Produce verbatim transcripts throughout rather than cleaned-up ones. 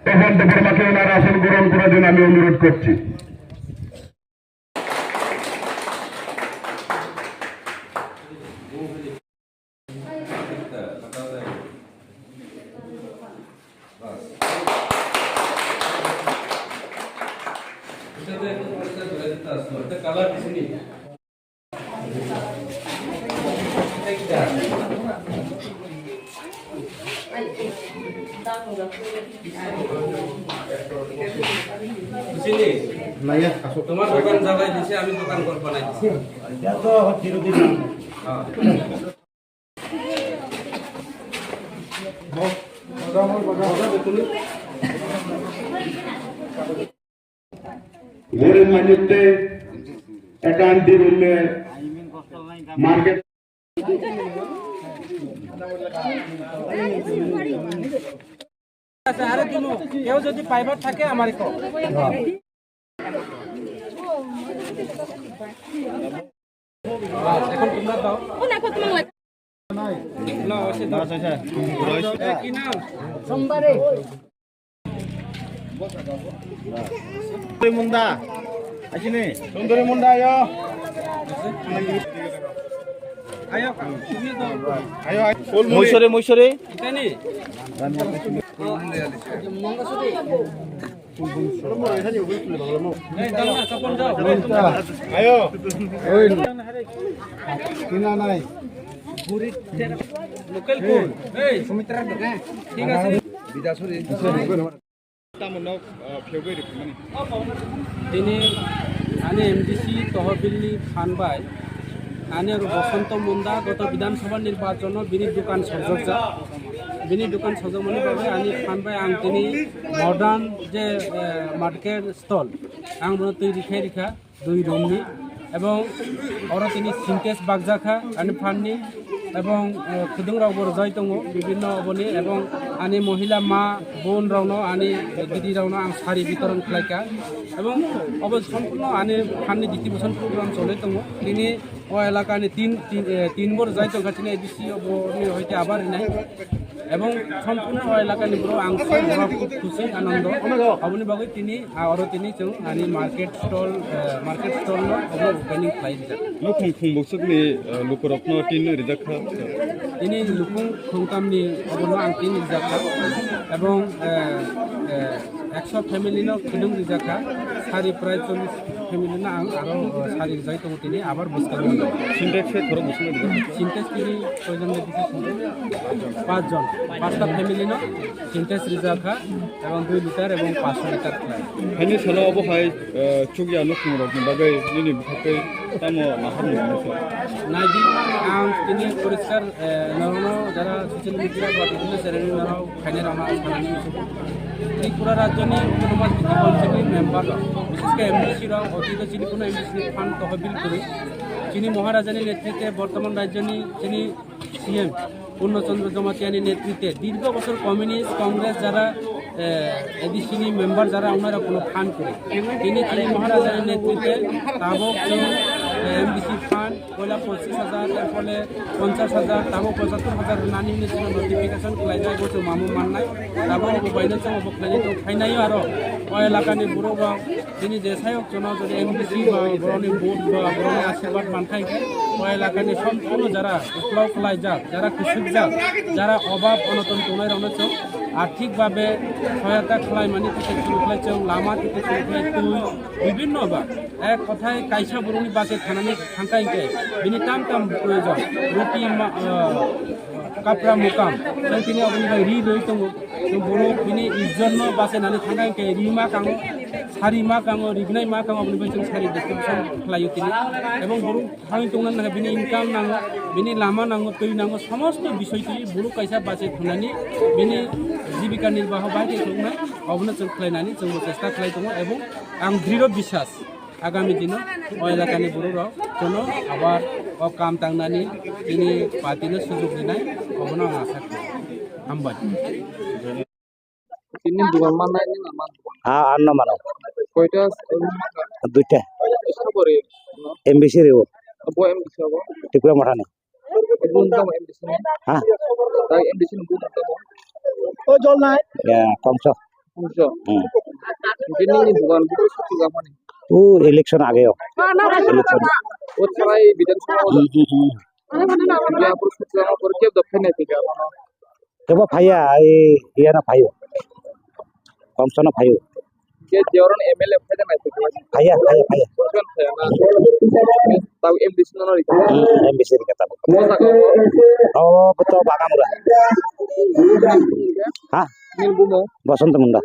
তপন দেববর্মাকে ওনার আসন গ্রহণ করার জন্য আমি অনুরোধ করছি। বুঝলি? তোমার দোকান জ্বালাই দিছে, আমি দোকান করবো না। হ্যাঁ। Gurung manyute ekan dirunne market. আচ্ছা, আরে তুমি কেউ যদি পাইবার থাকে আমারে কও। এখন তোমরা দাও। না, ওসে দাও। এ, কি নাম? সোমবারে। Sundari Munda. Asini. Sundari Munda, ayo. Ayo, তুমি দাও। Ayo, ayo. Muisore, muisore. Itani. Ei, দাও না, তপন দাও। Ayo. Oi. Tina nai. Local cool. Ei, Sumitra, ঠিক আছে। Tamo nok, ah, phiyogwi rwkha mani. Tini ani M D C tohobilni phan bai ani oro Bosonto Munda goto Bidhan Sabha nirbachon o bini dukan sojokjak. Bini dukan sojokmani bagwi ani phan bai ang tini modern je, eh, market stall ang bono twi rikha rikha. Dui room ni, ebong oro tini Sintex bakjakha ani phan ni, ebong, eh, khudung rok bo rwjai tongo bibinno oboni, ebong ani mohila ma bon rok no, ani didi rok no ang sari bitoron khlaika, ebong obo sompurno ani phan ni distribution program cholwi tongo. Tini o elaka ni tin, tin, eh, tin bo rwjai tongkha, tini A D C obo ni hoite abar rinai. Ebong sompurno o elakani borok ang khub khub khusi, anondo. Aboni bagwi tini, ah, oro tini chwng ani market stall, eh, market stall no obo opening khlai rijak. Nukhung khungbukchukni, eh, lukurokno tin rijak kha. Tini nukhung khungtamni obono ang tin rijak kha. Ebong, eh, eh, ekso family no khudung rijak kha. Sari prai chollish family no ang aro, eh, sari rijai tongo tini abar bwskango. Sintex se khorok bwskango rijak kha. Sintex tini soijon bai bisi sintex. Pachjon, pachta family no Sintex rijak kha, ebong dui liter ebong paanch sho liter khlai. Haini salo obo hai, eh, chukya nukhung rokni bagwi nini bwkhak tei tamo nahar ni mungsa? Naidi, ang tini poriskar, eh, norokno jara social media ba bibhinno channel norok khainai rokno ang sanani muchungo. Tripura rajyoni autonomous district council ni member rok, bishesh khe M D C rok, otito chini kuno M D C ni phan tohobil kwrwi. Chini Maharajani netritwe bortoman rajyoni chini C M Purno Chandra Jamatia ni netritwe dirgho bochor communist, congress jara, eh, A D C ni member jara ongnai rok kuno phan kwrwi. Tini chini Maharajani netritwe tabok chwng, eh, M D C phan poila pochis hajar, erphole ponchash hajar, tabok pochattor hajar rwnani hinwi chwng notification khlaijak, bo chwng mamung mannai. Tabok bo baino chwng obo khlainai tong phainaio aro o elakani borok rok. Chini je sayok jono jodi M D C ba boroni vote ba boroni asirwad mankha hinkhe o elakani sompurno jara uklok khlaijak, jara kusukjak, jara obab onoton tongnai rokno chwng arthik babe soyata khlaimani theke chwng khlai chwng lama theke chwng khlai twi bibinno ba ek kothai kaisa borokni bache thanani thangkha hinkhe bini tam tam proyojon ruti ma, ah, kapra mukam chwng tini oboni bai ri rwi tongo. Chwng borok bini ijjotno bachenani thangkha hinkhe rima kango, sari ma kango, rignai ma kango, aboni bai chwng sari distribution khlaio tini. Ebong borok thangwi tongna nangkha, bini income nango, bini lama nango, twi nango, somosto bisoi twi borok kaisa bache thunani bini jibika nirbaho bai khe thungnai, obono chwng khlainani chwngbo chesta khlai tongo. Ebong ang dridho biswas, agami dino o elakani borok rok jono abar o kam tangnani tini party no sujuk rinai, obono ang asa khlai. Hambai. Tini dugan mannai ni na man. Ha, anno mano. Koita? Duita. Sabori? M D C reo. Abo M D C abo? Tipra Mothani. Bun tamo M D C ni? Ha? Tai M D C ni bun tamo? O jol nai. Ya, kongso. Kongso. Hmm. Bini ni bukan bukan satu apa nih? O election age o. Election. O try bidan sama. Hmm, hmm, hmm. Dia perlu satu apa perlu dia udah kena tiga apa? Kebo phaiya, ei, iyano phaio. Kongsono phaio. Ke Deoron M L A phaida nai se. Phaiya, phaiya, phaiya. Kongson phaiya na. Tau M D C no rikha. Hmm, M D C rikha tabo. Kota ko. Oh, betul, Bagamura. Ha? Nini bumo? Basanta Munda.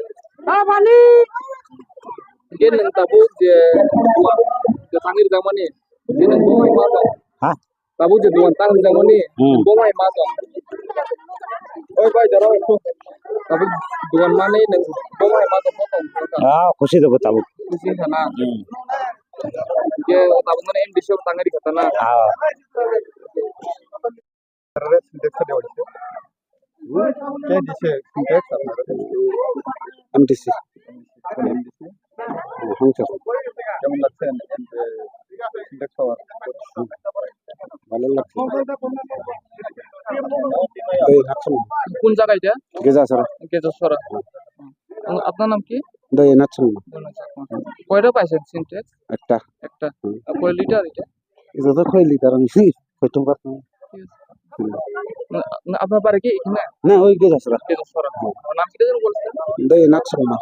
Ke nang tabo je, je tangir jamani. Je nang bumo ma. Ha? Tabuk je dukan tang rijak mani, hmm, bo bai ma tong. Oi bai, dara oi, tabuk dukan mani nang bo bai ma tong, bo tong. Ah, khusi dobo tabuk. Khusi sana. Hmm. Ke tabuk mani M D C tang ri kata na. Ah. K D C, Sintex, আপনার? M D C. M D C. Hansar. কেমন লাগছে M-, M-, এ, Sintex Power? ভালো লাগছে। এই, আচ্ছা। কোন জায়গা এটা? গেজাছড়া। গেজাছড়া। হুম। আপনার নাম কি? দই নাচন। কয়টা পাইছেন Sintex? একটা। একটা। হুম। আর কয় লিটার এটা? এটা তো কয় লিটার আমি কইতে পারতাম না। ঠিক আছে। হুম। না, না, আপনার বাড়ি কি এখানে? না, ওই গেজাছড়া। গেজাছড়া। হুম। আমার নাম কি যেন বলছিলেন? দই নাথ শর্মা।